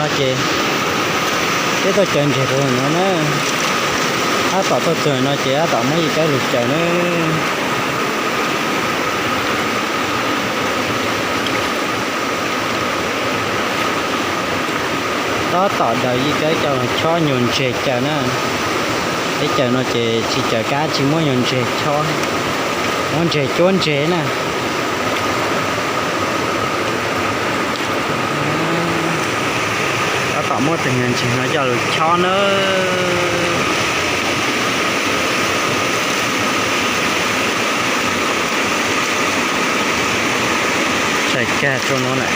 Ces peb tuaj caws ntses rau no na, tab tom tuaj txog no ces tab tom muab yij caub lug caws na. Tab tom daws yij caub coj chob nyuag ntses caws na. Peb caws no ces tsis caws kab, tsis muab nyuag ntses chob, muab ntses cuab ntses na. Tab tom muab tus nyuag ntses no coj lug chob na. Sai kag rau no na.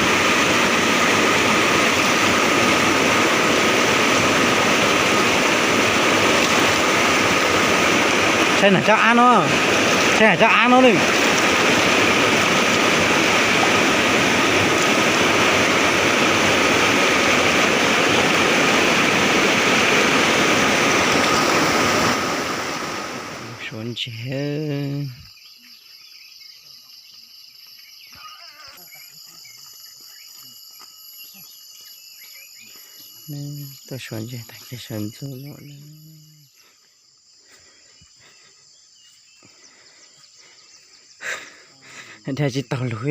Sai nam cov av no, sai nam cov av no na. Suav ntses. Tuaj suav ntses tag kis sawv ntxov lawm. Dag tsis taus lug.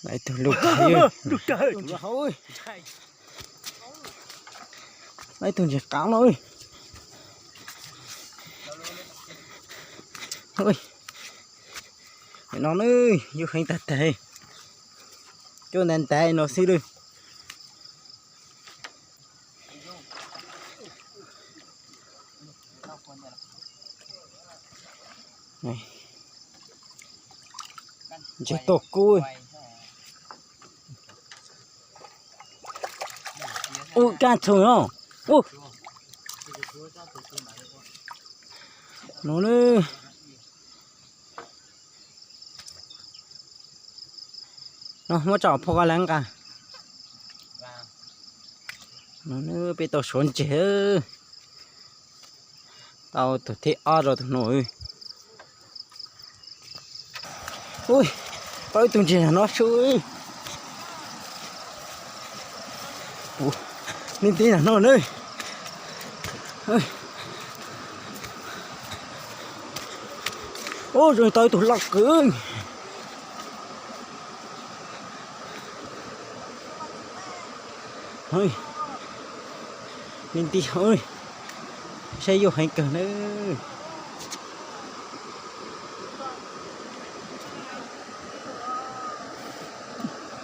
Lawv ib tug lug kawg. Lawv ib tug ntses qaab no. No na, yuj heev tag tag. Cuaj ntag ntag no xwb lawm. Ntses tuaj kub. Ub, kab txhooj no. Ub. No na. No muab tso phua koj leej nqa. No na, peb tau suav ntses. Tau tug thib ob rau tug no. Ui, tau ib tug ntses no su. Nti nti no na. Ub, zoo tau ib tug loj kawg. Nti nti, saib yuj heev kawg na.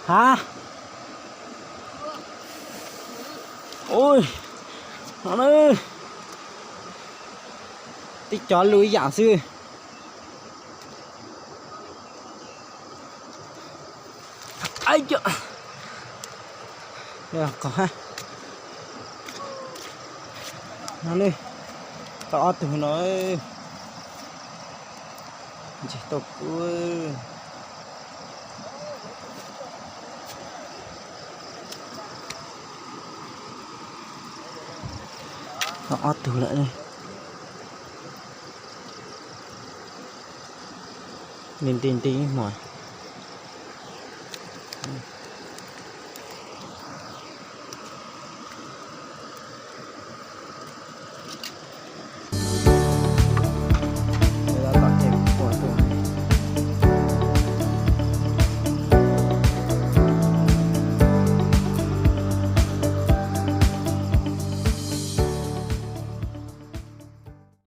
Ha, ui, no na, tib cov lug ib yam xwb. Qhov no ne, tau ob tug no. Ntses tau kub. Tau ob tug lawm. Nti nti nti hmo.